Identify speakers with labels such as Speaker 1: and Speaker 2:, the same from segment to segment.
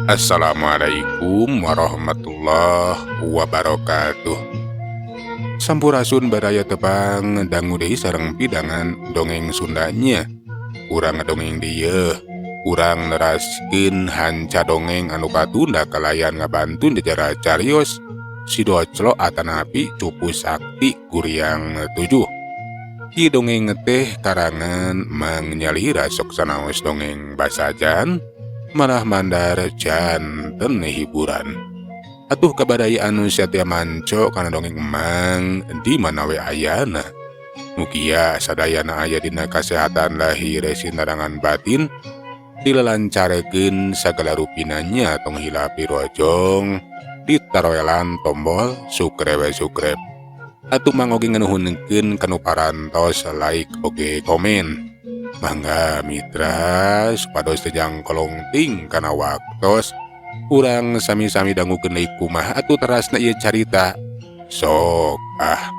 Speaker 1: Assalamualaikum warahmatullahi wabarakatuh. Sampurasun, baraya tepang dangu deui sareng pidangan dongeng Sundanya. Urang ngadongeng dieu, urang neraskeun hanca dongeng anu katunda kalayan ngabantun jajara carios Si Doclo atanapi Cupu Sakti Kuryang 7. Ki dongeng teh karangan Mang Nyalira, sok sanaos dongeng basajan malah mandar janten hiburan. Atuh ka baraya anu satia manco kana dongeng Emang di mana we ayana. Mugia sadayana aya dina kasehatan lahir sinarangan batin, dilelancarekeun sagala rupinanya, tong hilap dirojong, ditaroelan tombol subscribe subscribe. Atuh Mang oge nganuhunkeun kanu parantos like oge komen. Mangga mitra, supados teu jangkolong ting kana waktos, urang sami-sami dangukeun deui kumaha atuh terasna ieu carita. Sok ah,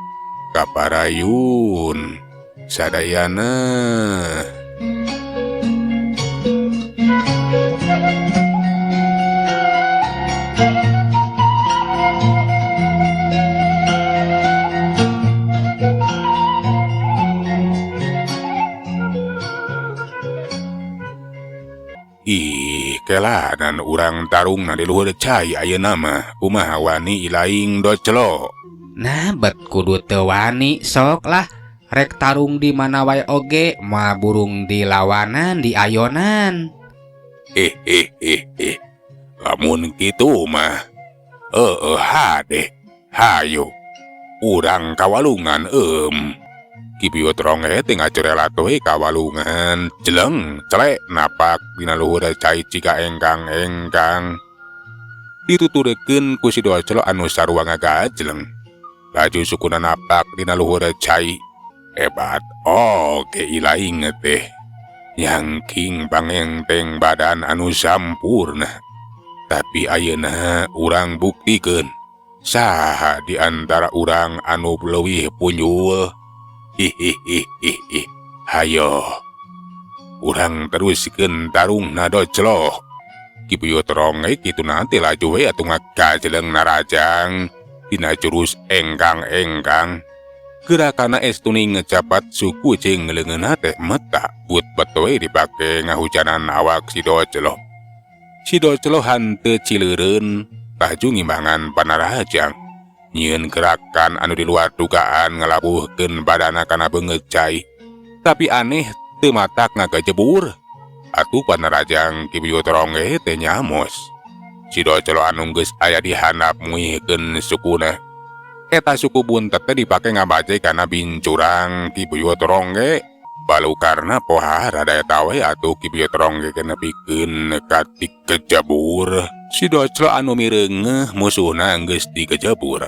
Speaker 1: kaparayun sadayana. Ih, kelanan urang tarungna di luhur cai ayeuna mah. Kumaha, wani ilaing, Doclo?
Speaker 2: Nah, bet kudu teu wani? Sok lah, rek tarung di mana wae oge moal burung dilawanan diayonan.
Speaker 1: Eh eh eh eh. Lamun kitu mah. Heeh, hade. Hayu. Urang ka walungan em. Ki Buyut Rongge teh ngacurelat we ka walungan. Jeleng, celek napak dina luhur cai ciga engkang-engkang. Dituturkeun ku si Doclo anu sarua ngagajleng. Laju sukuna napak dina luhur cai. Hebat oge ilaing teh. Nyangking pangengteng badan anu sampurna. Tapi ayeuna urang buktikeun saha di antara urang anu leuwih punjul. Hihihihi. Hayo. Urang teruskeun tarungna, Doclo. Ki Buyut Rongge kitu nanti laju we atuh ngagajleng narajang dina jurus engkang-engkang. Gerakana estu ngecapat suku jeung leungeunna teh meta but bet we dipake ngahujanan awak si Doclo. Si Doclo hanteu cileureun, laju ngimbangan panarajang. Nyieun gerakan anu di luar dugaan, ngalabuhkeun badana kana beungeut cai. Tapi aneh, teu matak ngagajebur. Atuh panarajang Ki Buyut Rongge teh nyamos. Si Doclo anu geus aya di handap muihkeun sukuna. Eta suku buntet teh dipake ngabaje kana bincurang Ki Buyut Rongge. Balukarna pohara da eta we atuh Ki Buyut Rongge ge nepikeun ka tikejebur. Si Doclo anu mireungeuh musuhna geus digejebur.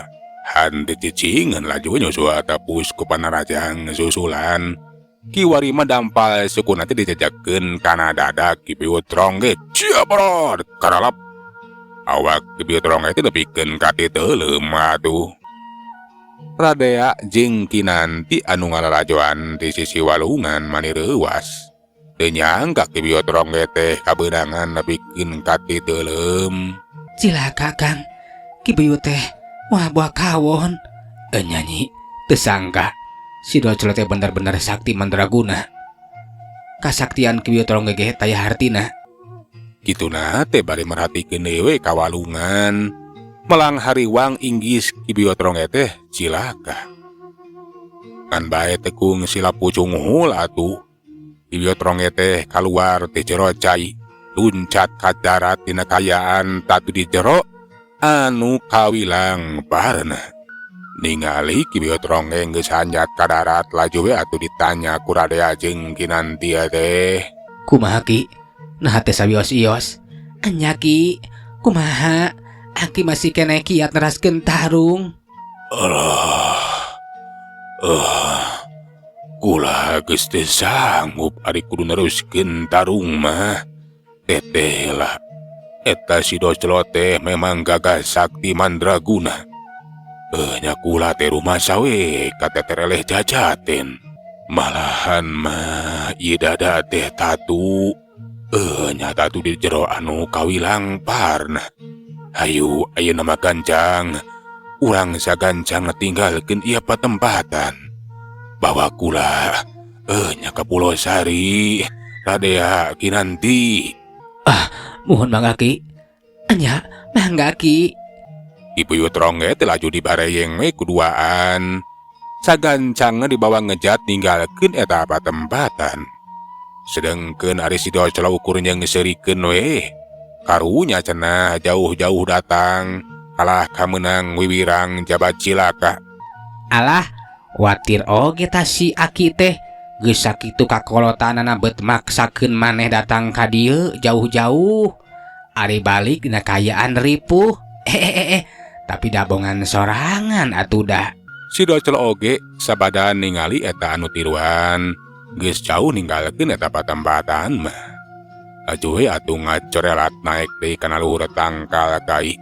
Speaker 1: Hanteu cicingeun, laju nyusul tepus ku panarajang susulan. Kiwari mah dampal sukuna teh dijejekeun kana dada Ki Buyut Rongge. Ciabrot karalap. Awak Ki Buyut Rongge teh nepikeun ka titeuleum atuh. Radea jeung Kinanti anu ngalalajoan di sisi walungan mani reuwas. Teu nyangka Ki Buyut Rongge teh kabeunangan nepikeun ka titeuleum.
Speaker 2: Cilaka, Kang. Ki Buyut teh wah buah kawon. Eh, nyanyi teu sangka si Doclo teh bener-bener sakti mandraguna. Kasaktian Ki Buyut Rongge ge taya hartina.
Speaker 1: Kituna teh bari merhatikeun deui ka walungan. Melang hariwang inggis Ki Buyut Rongge teh cilaka. Ngan bae tekung silap pucunghul atuh. Ki Buyut Rongge teh kaluar ti jero cai, luncat ka darat dina kaayaan tatu di jero anu kawilang barna. Ningali Ki Buyut Rongge geus hanjat ka darat, laju we atuh ditanya ku Radea jeung Kinanti teh.
Speaker 2: Kumaha, Ki? Nah teh sawios-ios. Enya, Ki, kumaha? Aki masih keneh kiat neraskeun tarung?
Speaker 1: Alah. Kula geus teu sanggup ari kudu neruskeun tarung mah. Teteh lah. Eta si Doclo teh memang gagah sakti mandraguna. Eh, nya kula teh rumasa we katetereleh jajaten. Malahan mah ieu dada teh tatu. Nyata tuh di jero anu kawilang parna. Hayu ayeuna mah gancang. Urang sagancang tinggalkeun ieu patempatan. Bawa kula nya ka Pulau Sari Radea Kinanti.
Speaker 2: Muhun mangga Ki. Nya mangga Ki.
Speaker 1: Ki Buyut Rongge teh laju dibareyeng we kuduaan. Sagancangna dibawa ngejat ninggalkeun eta patempatan. Sedengkeun ari si Doclo ukur nyeungseurikeun we. Karunya cenah jauh-jauh datang kalah kamenang wiwirang jabat cilaka.
Speaker 2: Alah, watir oge tah si Aki teh. Geus sakitu kakolotanana bet maksakeun maneh datang ka dieu jauh-jauh. Ari balik dina kaayaan ripuh. Tapi dabongan sorangan atuh da.
Speaker 1: Si Doclo oge sabada ningali eta anu tiruan geus jauh ninggalkeun eta patempatan mah. Laju we atuh ngacorelat naek deui kana luhur tangkal kai.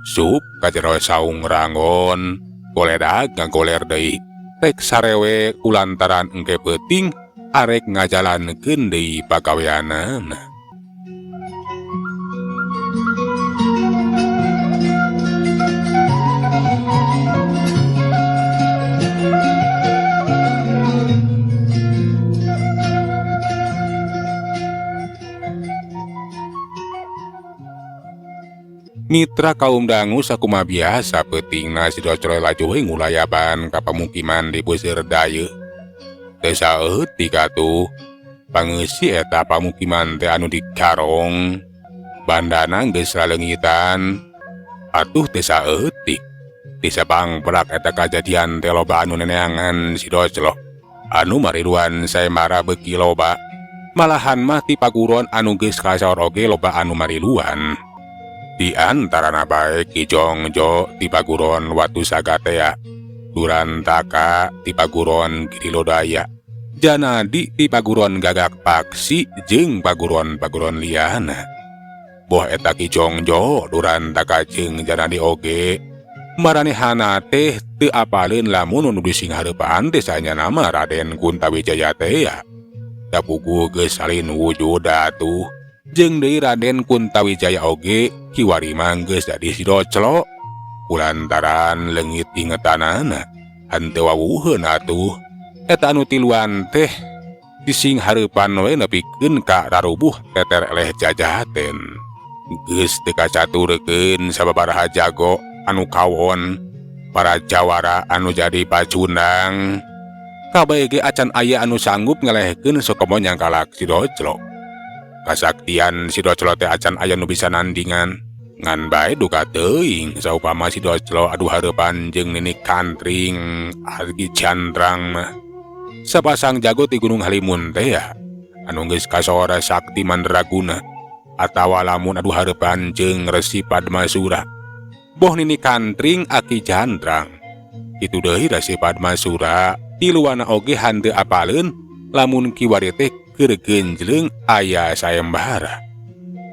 Speaker 1: Sup ka jero saung ranggon, goledag ngagoler deui. Rek sarewe kulantaran engke peuting arek ngajalankeun deui pagaweanana. Mitra kaum dangu sakumaha biasa peutingna si Doclo laju we ngulayaban ka pamukiman di Beuseur Dayeuh. Teu saeutik atuh pangeusi eta pamukiman teh anu dikarong. Bandana geus laleungitan. Atuh teu saeutik. Di sabangprak eta kajadian teh loba anu neneangan si Doclo. Anu mariluan saemara beuki loba. Malahan mah ti paguron anu geus kasaor oge loba anu mariluan. Di antarana bae Ki Jongjo ti paguron Watu Sagatea, Durantaka ti paguron Girilodaya, Janadi ti paguron Gagak Paksi jeung paguron-paguron liyana. Boh eta Ki Jongjo, Durantaka jeung Janadi oge maranehana teh teu apaleun lamun nu disinghareupaan teh sanyana mah Raden Kuntawijaya teh ya. Da puguh geus salin wujud atuh. Jeung deui Raden Kuntawijaya oge kiwari mah geus jadi si Doclo. Kulantaran leungit ingetanana henteu wawuheun atuh. Eta anu tiluan teh disinghareupan we nepikeun ka rarubuh teter eleh jajaten. Geus teu kacaturkeun sababaraha jago anu kawon, para jawara anu jadi pacundang. Kabeh ge acan aya anu sanggup ngelehkeun sakomo nyangkalak si Doclo. Kasaktian si Doclo teh acan aya nu bisa nandingan. Ngan bae duka teuing saupama si Doclo adu hareupan jeung Nini Kantring Argi Candrang mah. Sapasang jago ti Gunung Halimun teh ya anu geus kasora sakti mandraguna atawa lamun adu hareupan jeung Resi Padmasura. Boh Nini Kantring Aki Candrang. Kitu deui Resi Padmasura tiluana oge hanteu apaleun lamun kiwari teh keur genjleung aya sayembara.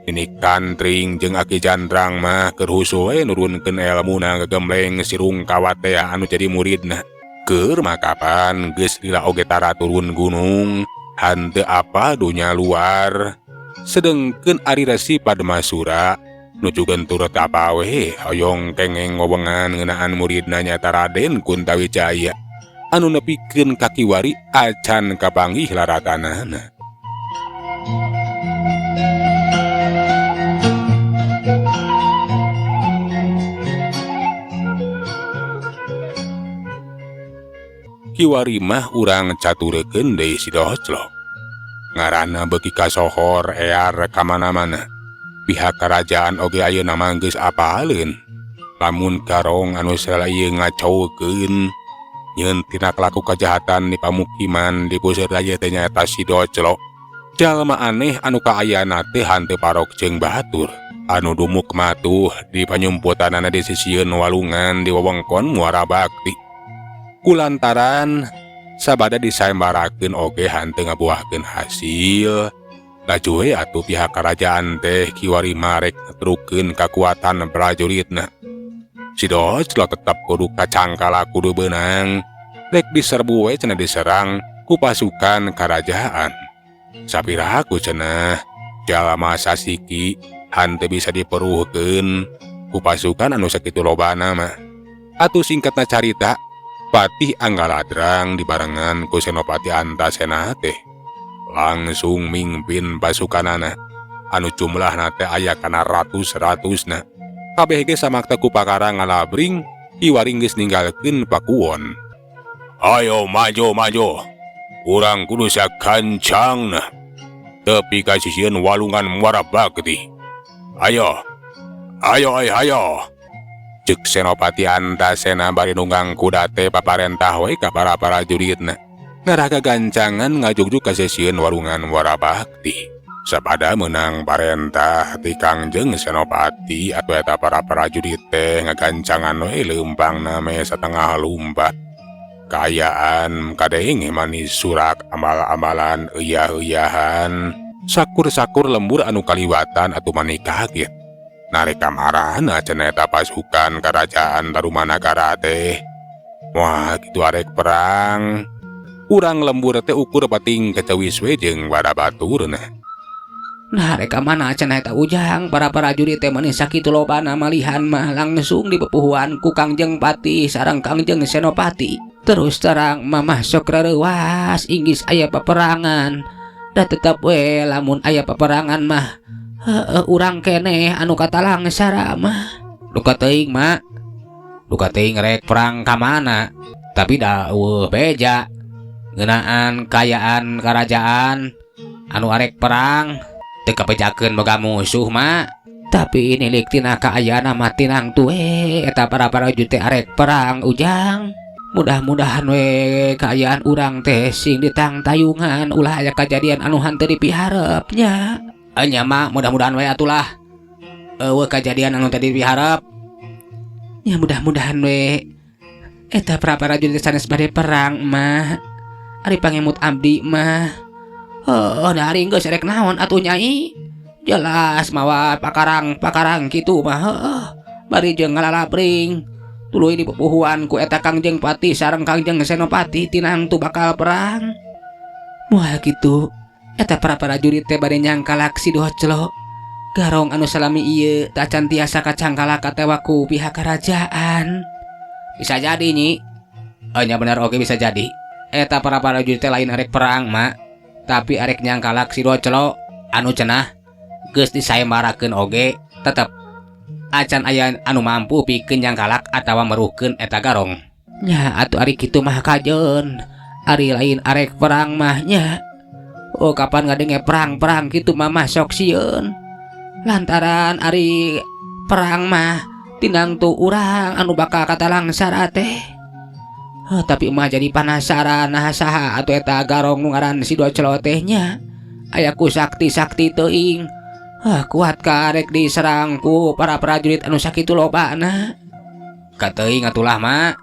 Speaker 1: Nini Kantring jeung Aki Candrang mah keur husu we nurunkeun elmuna gagemleng sirung kawatea anu jadi muridna. Keur makapan geus lila oge tara turun gunung, hanteu apa dunya luar. Sedengkeun ari Resi Padmasura nuju gentur teu apa we hoyong kengeng wewengan ngeunaan muridna nyaeta Raden Kuntawijaya anu nepikeun ka kiwari acan kapanggih laratanana. Kiwari mah urang caturekeun deui si Doclo. Ngaranna beuki kasohor ear ka mana-mana. Pihak kerajaan oge ayeuna mah geus apaleun. Lamun garong anu salaya ieu ngacaukeun nyeun tina kalaku kajahatan di pamukiman di Beuseur Dayeuh teh nyaeta si Doclo. Jalma aneh anu kaayana teh hanteu parok jeung batur. Anu dumuk matuh di panyumputanana di sisieun walungan di wewengkon Muara Bakti. Kulantaran sabada disayembarakeun oge hanteu ngabuahkeun hasil. Laju we atuh pihak kerajaan teh kiwari marek netrukeun kakuatan prajuritna. Si Doclo tetep kudu kacangkala kudu beunang. Rek diserbu we cenah diserang ku pasukan kerajaan. Sapiraku cenah Jalma sasiki henteu bisa diperuhkeun ku pasukan anu sakitu lobana mah. Atuh singkatna carita, Patih Anggaladrang dibarengan ku Senopati Antasena teh langsung mingpin pasukanana anu jumlahna teh aya kana ratus-ratusna. Kabeh ge samakta ku pakara ngalabring kiwari geus ninggalkeun Pakuwon. Ayo maju maju. Urang kudu sakancangna. Tepi ka sisieun walungan Muara Bakti. Ayo. Ayo ayo ayo. Cek Senopati Antasena bari nunggang kuda teh paparentah we ka para prajuritna. Ngarah gagancangan ngajugjug ka sisieun walungan Muara Bakti. Sapada meunang parentah ti Kangjeng Senopati atuh eta para prajurit teh ngagancangan we leumpangna meh satengah lumpat. Kaayaan kadenge manis surak amal-amalan eyah-eyahan. Sakur-sakur lembur anu kaliwatan atuh mani kaget. Narek kamarana cenah eta pasukan kerajaan Tarumanagara teh. Wah, kitu arek perang. Urang lembur teh ukur pating kecewis we jeung para baturna.
Speaker 2: Nah, rek ka mana cenah eta Ujang, para prajurit teh mani sakitu lobana malihan mah langsung dipupuhuan ku Kangjeng Patih sareng Kangjeng Senopati. Terus terang mamah sok rareuwas inggis aya peperangan. Da tetep we lamun aya peperangan mah heueuh urang keneh anu katalangsara mah. Duka teuing mak. Duka teuing rek perang ka mana. Tapi da eueuh beja. Ngeunaan kaayaan karajaan anu arek perang teu kabejakeun boga musuh mak. Tapi nilik tina kaayaan mah tinang we eta para prajurit teh arek perang Ujang. Mudah-mudahan we kaayaan urang teh sing ditangtayungan ulah aya kajadian anu henteu dipiharep nya. Nya mah mudah-mudahan we atulah eueuh kajadian anu teu dipiharep. Ya mudah-mudahan we eta para prajurit sanes bade perang mah. Ari pangemut abdi mah. Oh, dari geus rek naon atuh Nyai? Jelas mawa pakarang-pakarang kitu mah heueuh. Bari jeung ngalalabring. Tuluy dipupuhuan ku eta Kangjeng Patih sareng Kangjeng Senopati tinang tu bakal perang. Moal kitu. Eta para prajurit teh bade nyangkalak si Doclo. Garong anu salami ieu tacan tiasa kacangkalak katewa ku pihak kerajaan. Bisa jadi Nyi. Oh nya bener oge bisa jadi. Eta para prajurit teh lain arek perang mak, tapi arek nyangkalak si Doclo anu cenah geus disayembarakeun oge tetep acan aya anu mampu pikeun nyangkalak atawa meruhkeun eta garong. Nya atuh ari kitu mah kajeun. Ari lain arek perang mah nya. Oh kapan ngadenge perang-perang kitu mah mah sok sieun. Lantaran ari perang mah tinang tu urang anu bakal katalangsara teh. Huh, tapi mah jadi penasaran nah saha atuh eta garong nu ngaran si Doclo teh nya. Aya ku sakti-sakti teuing. Hah, kuat karek diserang ku para prajurit anu sakitu lobana. Kateuing atulah mak.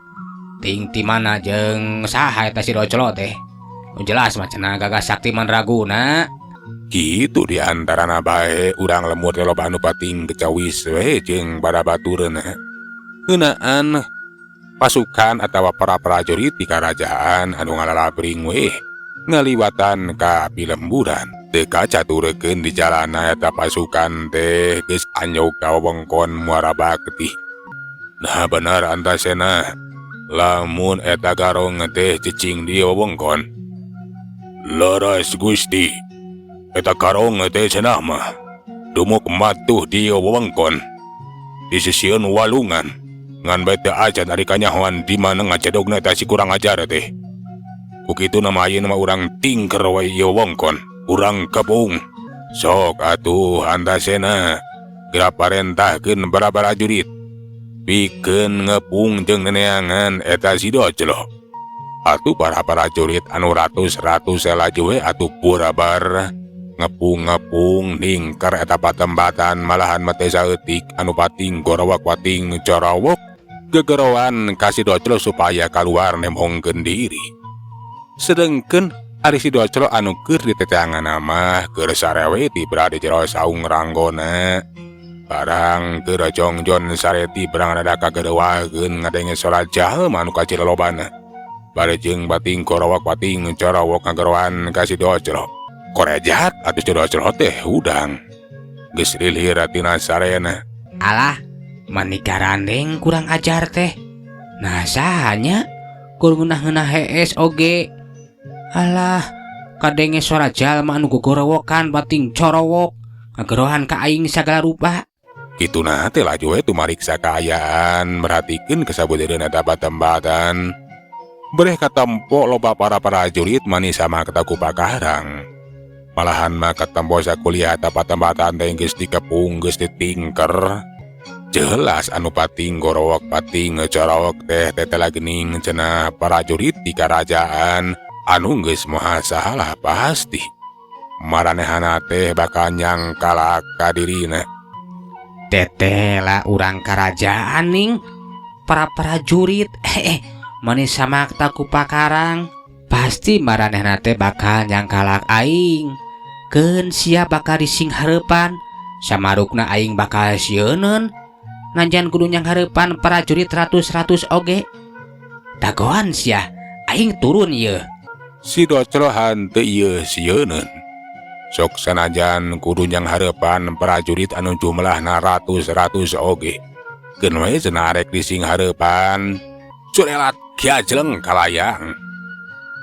Speaker 2: Ting ti mana jeung saha eta si Doclo teh. Nu jelas mah cenah gagah sakti mandraguna.
Speaker 1: Kitu di antarana bae urang lembur teh loba anu pating kecawis we jeung para baturna. Ngeunaan pasukan atawa para prajurit di karajaan anu ngalalabring we ngaliwatan ka pilemburan. Teu kacaturekeun di jalana eta pasukan teh geus anyog ka wewengkon Muara Bakti. Nah bener Antasena, lamun eta garong teh cicing di wewengkon. Leres Gusti, eta garong teh cenah mah dumuk matuh di wewengkon. Di sisieun walungan, ngan bae teu acan ari kanyahoan di mana ngacedogna eta si kurang ajar teh. Ku kitu nama ayeuna mah urang tingker we ieu wewengkon, urang kepung. Sok atuh Antasena, geura parentahkeun para prajurit pikeun ngepung jeung neneangan eta si Doclo. Atuh para prajurit anu ratus-ratus laju we atuh purabar ngepung-ngepung ningker eta patembatan malahan mah teh saeutik anu pating gorowok pating corowok gegeroan ka si Doclo supaya kaluar nemongkeun diri. Sedengkeun ari si Doclo anu keur diteteangan mah keur sareweti berada jero saung ranggona. Barang keur jongjon sareti barang rada kagerewageun ngadenge sora jalma anu kacil lobana. Bari jeung bating korowok bating corowok ngageroan ka si Doclo. Korejat atuh Si Doclo teh hudang. Geus lilihir tina sarena.
Speaker 2: Alah, mani garandeng kurang ajar teh. Nah sahanya kur ngeunah-ngeunah hees oge. Alah, kadenge suara jalma anu gogorowokan bating corowok, ngagerohan ka aing sagala rupa.
Speaker 1: Kituna teh laju we tumariksa kaayaan, merhatikeun kasabeudeurna eta patembatan. Bereh katempo loba para prajurit mani samakta ku pakarang. Malahan mah katempo sakuliah eta patembatan teh geus dikepung, geus ditingker. Jelas anu pating gorowok pating corowok teh tetela geuning cenah prajurit di karajaan anu geus moal salah pasti. Maranehana teh bakal nyangkalak ka dirina.
Speaker 2: Tetela urang karajaan ning para prajurit mani samakta ku pakarang, pasti maranehna teh bakal nyangkalak aing. Keun sia bakal dising hareupan, samarukna aing bakal sieuneun. Nanjan kudu nyang hareupan prajurit ratus-ratus oge. Dagoan sia, aing turun ye.
Speaker 1: Si Doclo hanteu ieu sieuneun. Sok sanajan kudu nyang hareupan prajurit anu jumlahna ratus-ratus oge. Keun we cenah arek dising hareupan. Curelat kiajleng kalayang.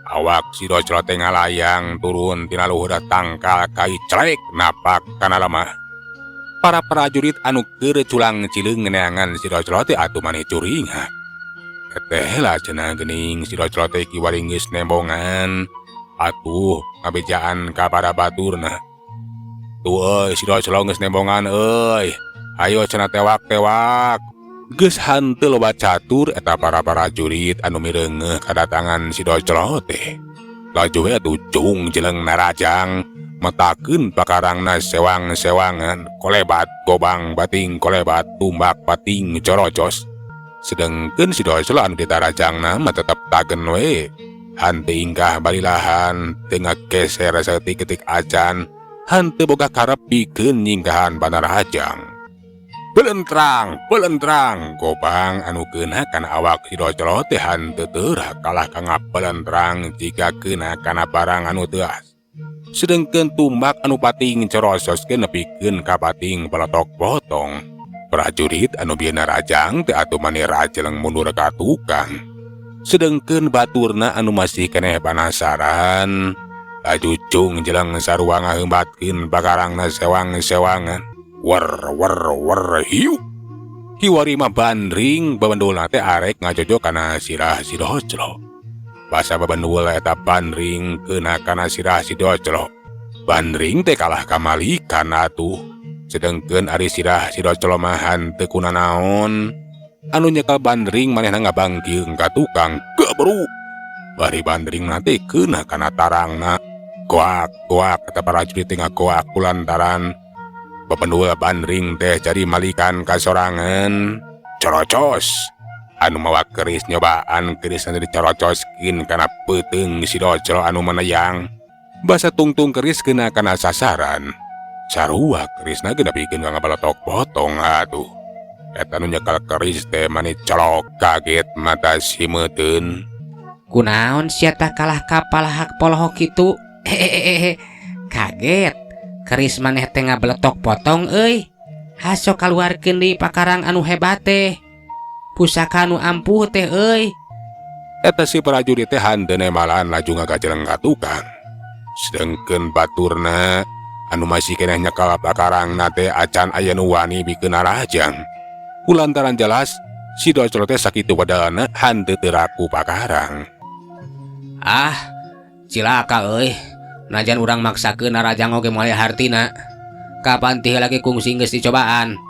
Speaker 1: Awak si Doclo teh ngalayang turun tina luhur tangkal kai celek napak kana lemah. Para prajurit anu keur culang cileung neangan si Doclo teh atuh mani curingah. Teteh lah cenah geuning si Doclo teh kiwari geus nembongan. Atuh ngabejaan ka para baturna. Tuh euy si Doclo geus nembongan euy. Ayo cenah tewak-tewak. Geus hanteu loba catur eta para prajurit anu mireungeuh kadatangan si Doclo teh. Laju we atuh cung jeleng narajang metakeun pakarangna sewang-sewangan kolebat gobang bating kolebat tumbak bating corocos. Sedengkeun si Doclo anu ditarajangna mah tetep tagen we. Hanteu ingkah balilahan teu ngageser saeutik-eutik acan, hanteu boga karep pikeun nyingkahan panarajang. Belentrang, belentrang, gobang anu keuna kana awak si Doclo teh hanteu teurak kalah ka ngabelentrang jika keuna kana barang anu teuas. Sedengkeun tumbak anu pating corososkeun nepikeun ka pating peletok potong. Prajurit anu bieu narajang teh atuh mani rajeleng mundur ka tukang. Sedengkeun baturna anu masih keneh panasaran, laju cung jeleng sarua ngaheumbatkeun pakarangna sewang-sewangan. Wer wer wer hiu. Kiwari mah bandring babendulna teh arek ngajojo kana sirah si Doclo. Basa babendul eta bandring keuna kana sirah si Doclo. Bandring teh kalah kamalikan atuh. Sedengkeun ari sirah si Doclo mah hanteu kunanaon. Anu nyekel bandring manehna ngabangkeung ka tukang gebru. Bari bandring na teh keuna kana tarangna. Goak goak eta prajurit teh ngagoak kulantaran bebendul bandring teh jadi malikan kasorangan. Corocos. Anu mawa keris nyobaan keris anu dicorocoskeun kana peuteung si Doclo anu meneyang. Basa tungtung keris kena kana sasaran. Sarua kerisna ge nepikeun ka ngabalotok potong atuh. Eta nu nyekel keris teh mani colok kaget mata simeuteun.
Speaker 2: Kunaon sia tah kalah ka palahak polohok kitu? Hehehe, kaget. Keris maneh teh ngabeletok potong euy. Haso kaluarkeun deui pakarang anu hebat teh. Pusaka anu ampuh teh euy.
Speaker 1: Eta si prajurit teh hanteu nemalan laju ngagajeleng ka tukang. Sedengkeun baturna anu masih keneh nyekel pakarangna teh acan aya nu wani bikeun narajang. Kulantaran jelas si Doclo teh sakitu wedalna hanteu teu raku pakarang.
Speaker 2: Ah, cilaka euy. Najan urang maksakeun narajang oge moal hartina. Kapan ti heula ge kungsi geus dicobaan.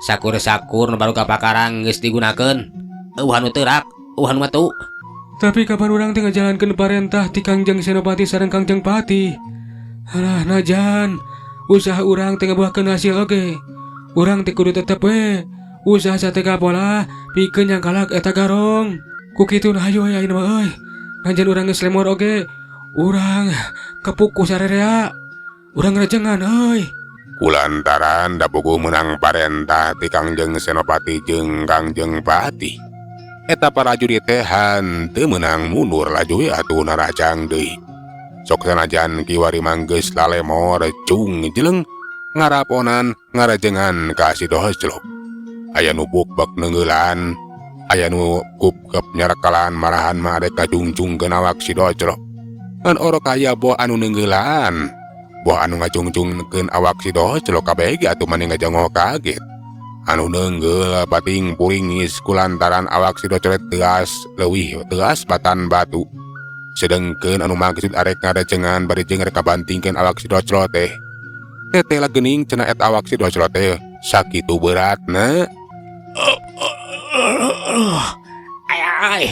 Speaker 2: Sakur-sakur nu baru ka pakarang geus digunakeun. Eueuh anu teurak, eueuh anu matu.
Speaker 3: Tapi kapan urang teh ngajalankeun parentah ti Kangjeng Senopati sareng Kangjeng Patih? Alah najan, usaha urang teh ngabuahkeun hasil oge. Urang teh kudu tetep we usaha sateka pola pikeun nyangkalak eta garong. Ku kitu hayu aya ayeuna mah euy. Najan urang geus lemor oge, urang kepuk ku sarerea. Urang rajengan euy.
Speaker 1: Kulantaran da puguh meunang parentah ti Kangjeng Senopati jeung Kangjeng Patih. Eta prajurit teh hanteu meunang mundur laju we atuh narajang deui. Sok sanajan kiwari mah geus lalemor cung jeleng ngaraponan ngarajengan ka si Doclok. Aya nu bukbek neungeulan, aya nu kupkep nyarekalan marahan mah arek ngajungjungkeun awak si Doclok. Ngan orok aya boh anu neungeulan, boh anu ngajungjungkeun awak si Doclok kabeh ge atuh mani ngajongoh kaget. Anu neunggeul pating puringis kulantaran awak si Doclok teas leuwih teas batan batu. Sedengkeun anu maksud arek ngarejengan bari jeung rek ngabantingkeun awak si Doclok teh. Teteh lah geuning cenah eta awak si Doclok teh sakitu beratna.
Speaker 2: Ay, ay,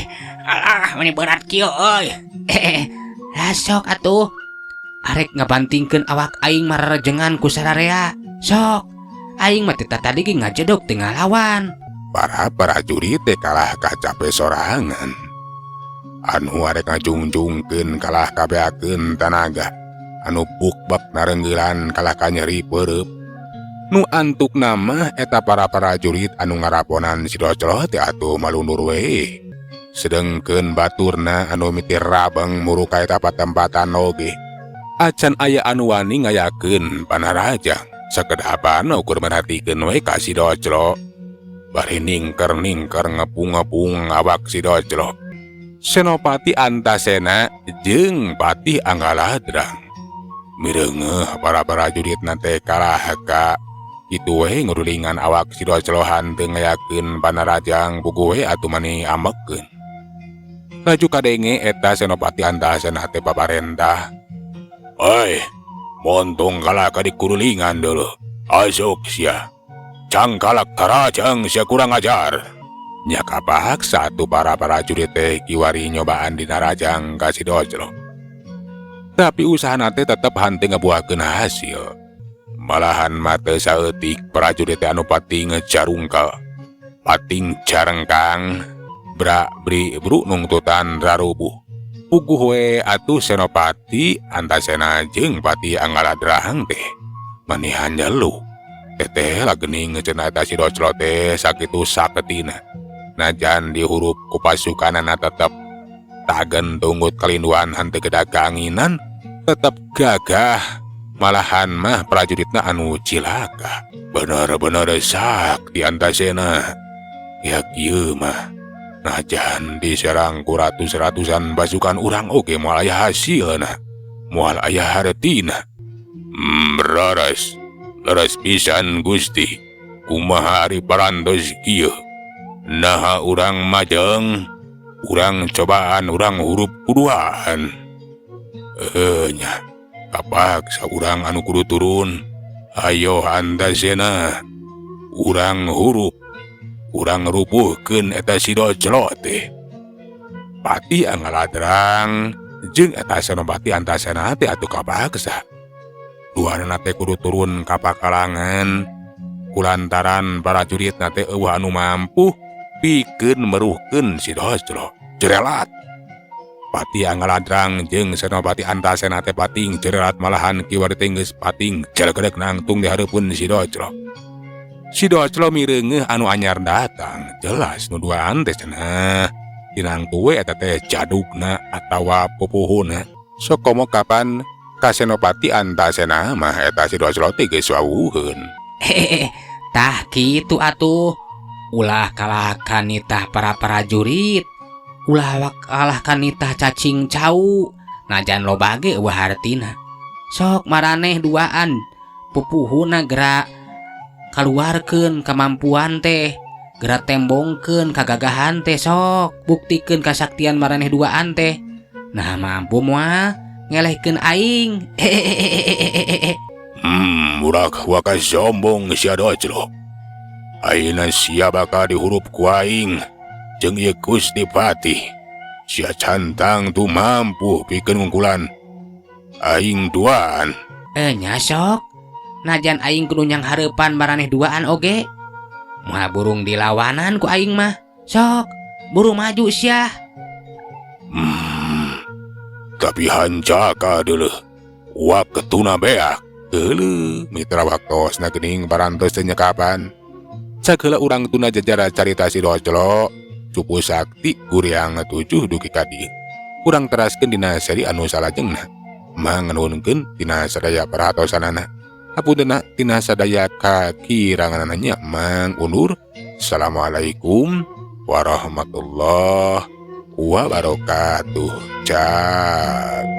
Speaker 2: alah, meni berat kieu euy. Lah sok atuh. Arek ngabantingkeun awak aing mararejengan ku sararea. Sok. Aing mah teh tadi ge ngajedog teu ngalawan.
Speaker 1: Para prajurit teh kalah kacape sorangan. Anu arek ngajungjungkeun kalah kabeakeun tanaga. Anu bukbek narenggeulan kalah ka nyeri peureub. Nu antukna mah eta para prajurit anu ngaraponan si Doclok teh atuh malundur we. Sedengkeun baturna anu mitir rabeng muru ka eta patempatan oge. Acan aya anu wani ngayakeun panarajang. Sakedapan ukur merhatikeun we ka si Doclok. Bari ningker-ningker ngepung-ngepung awak si Doclok. Senopati Antasena jeung Patih Anggaladrang. Mireungeuh para prajurit teh kalah ka kitu we ngurulingan awak si Doclok hanteu ngayakeun panarajang puguh we atuh mani amekeun. Laju kadenge eta Senopati Antasena teh paparentah. "Oi, montong kalah ka dikurulingan dulu. Asuk sia. Cangkalak tarajang sia kurang ajar." Nya kapaksa atuh para prajurit teh kiwari nyobaan dina rajang ka si Doclok. Tapi usahana teh tetep hanteu ngabuahkeun hasil. Malahan mah teu saeutik prajurit teh anu pating carungkel. Pating carengkang, bra bri bru nungtutan rarubuh. Puguh we atuh Senopati Antasena jeung Patih Anggaladrang teh manihan nyeluh. Teteh lah geuning cenah eta si Doclok teh sakitu saketina. Najan dihurup ku pasukanana tetep tagen tunggut kalinduan henteu kedaganginan tetep gagah. Malahan mah prajuritna anu cilaka. Bener-bener sakti Antasena. Ya kieu mah najan diserang ku ratus-ratusan pasukan urang oge moal aya hasilna. Moal aya hartina. Leres. Leres pisan Gusti. Kumaha ari parantos kieu? Naha urang majeng, urang cobaan urang hurup kuduaan. Nya, kapaksa urang anu kudu turun. Ayo Antasena, urang hurup, urang rubuhkeun eta si Doclok teh. Patih Anggaladrang jeung eta Senopati Antasena teh atuh kapaksa. Duanana teh kudu turun ka pakalangan. Kulantaran prajuritna teh euweuh anu mampu pikeun meruhkeun si Doclok. Jerelat. Patih Anggaladrang jeung Senopati Antasena teh pating jerelat malahan kiwari teh geus pating jelegedeg nangtung di hareupeun si Doclok. Si Doclok mireungeuh anu anyar datang, jelas nu duaan teh cenah. Tinangtu we eta teh jadugna atawa pupuhuna. Sok komo kapan ka Senopati Antasena mah eta si Doclok teh geus wawuheun.
Speaker 2: Hehehe, tah kitu atuh. Ulah kalahkan nitah para prajurit. Ulah kalahkan nitah cacing cau. Najan loba ge euweuh hartina. Sok maraneh duaan pupuhuna gerak kaluarkeun kemampuan teh. Gerak tembongkeun kagagahan teh sok buktikeun kasaktian maraneh duaan teh. Nah mampu moal ngelehkeun aing. Hehehe.
Speaker 1: Urak waka sombong sia Doclok. Ayeuna sia bakal dihurup ku aing jeung ieu Gusti Patih. Sia cantang tu mampu pikeun ngungkulan aing duaan.
Speaker 2: Nya sok. Najan aing kudu nyang hareupan maraneh duaan oge. Moal burung dilawanan ku aing mah. Sok, buru maju sia.
Speaker 1: Tapi hancaka deuleuh. Waktuna beak. Geuleuh mitra waktosna geuning parantos teu nyekapan. Sageula urang tuna jajara carita si Doclok, Cupu Sakti Guriang 7 dugi ka dieu. Urang teraskeun dina seri anu salajengna. Mang nganuhunkeun tina sadaya perhatosanana. Hapuntenna tina sadaya kakiranganana nya Mang undur. Assalamualaikum warahmatullahi wabarakatuh. Cak.